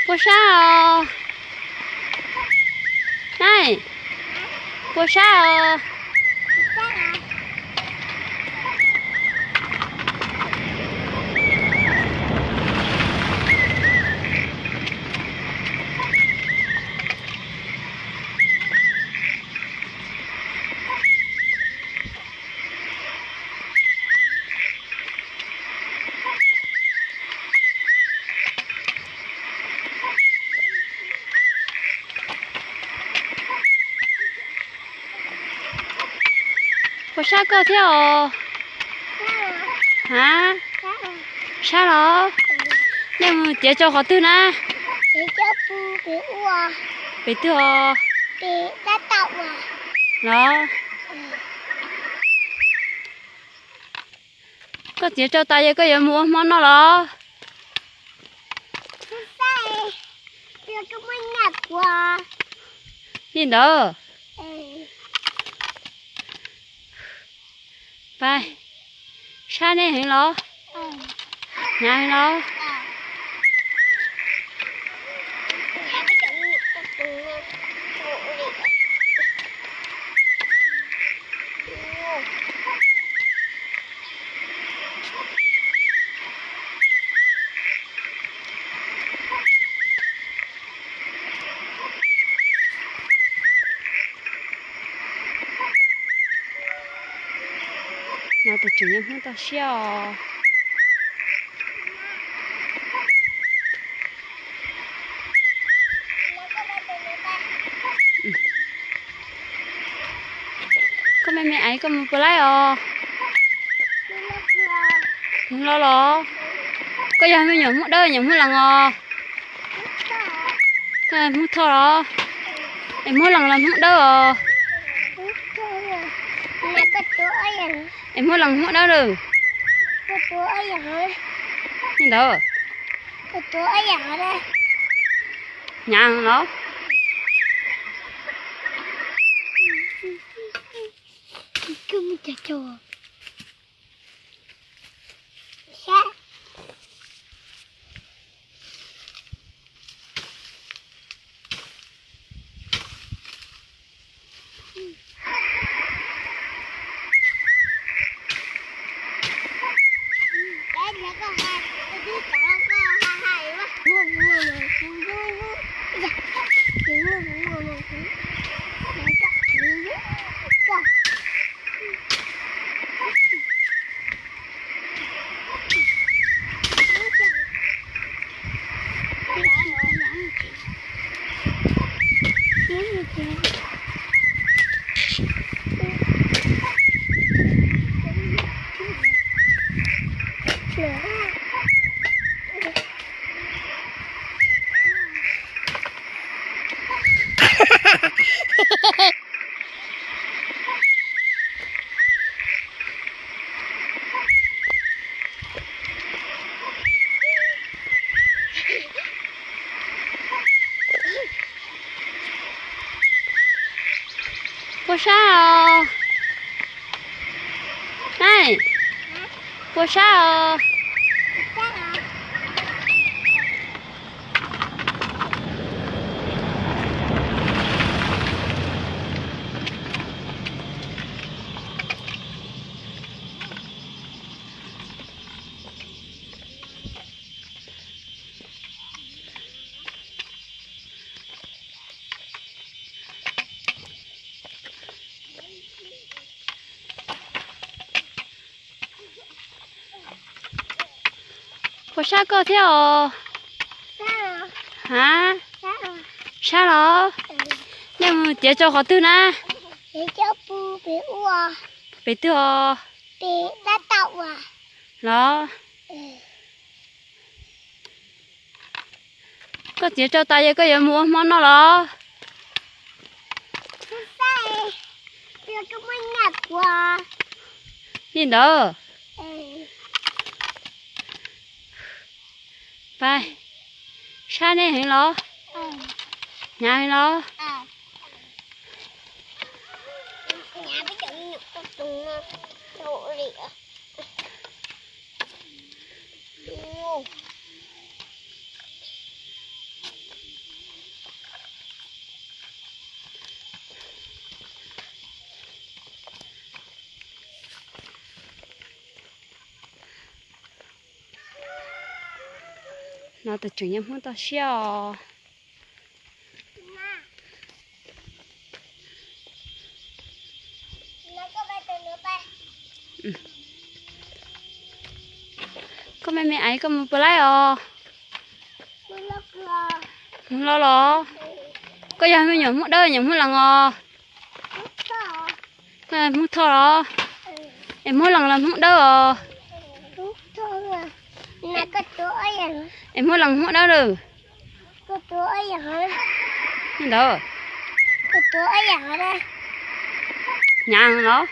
Puas sab os? Nai, puas sab os? Puas sab koj thiab os? Ha, sab los? Nej mus txiav tsau qhov twg na? Pem twg os? Los, koj txiav tsau tas ces koj yuav mus ua hmo noj los? Li ntawd. Pais, sab nej heev los? Hnyav heev los? No tus tseem yog Hmoob toj siab os. Koj me me aiv, koj mus puas laib os? Mus los los? Koj yog me nyuam Hmoob Dawb nyuam Hmoob Lees os? Koj Hmoob Thoj los? Es Hmoob Lees los Hmoob Dawb os? Es Hmoob Lees Hmoob Dawb lawm. Li ntawd. Hnyav los? Puas sab os? Nai, puas sab os? Puas sab koj thiab os? Ha, sab los? Nej mus txiav tsau qhov twg na? Pem twg os? Los? Koj txiav tsau tas ces koj yuav mus ua hmo noj los? Li ntawd. Pais, sab nej heev los? Hnyav heev los? No tus tseem yog Hmoob toj siab os. Koj me me aiv, koj mus puas laib os? Mus los los? Koj yog me nyuam Hmoob Dawb, nyuam Hmoob Lees os? Koj Hmoob Thoj los? Es Hmoob Lees los Hmoob Dawb os? Es Hmoob Lees Hmoob Dawb lawm. Ntawd. Hnyav los?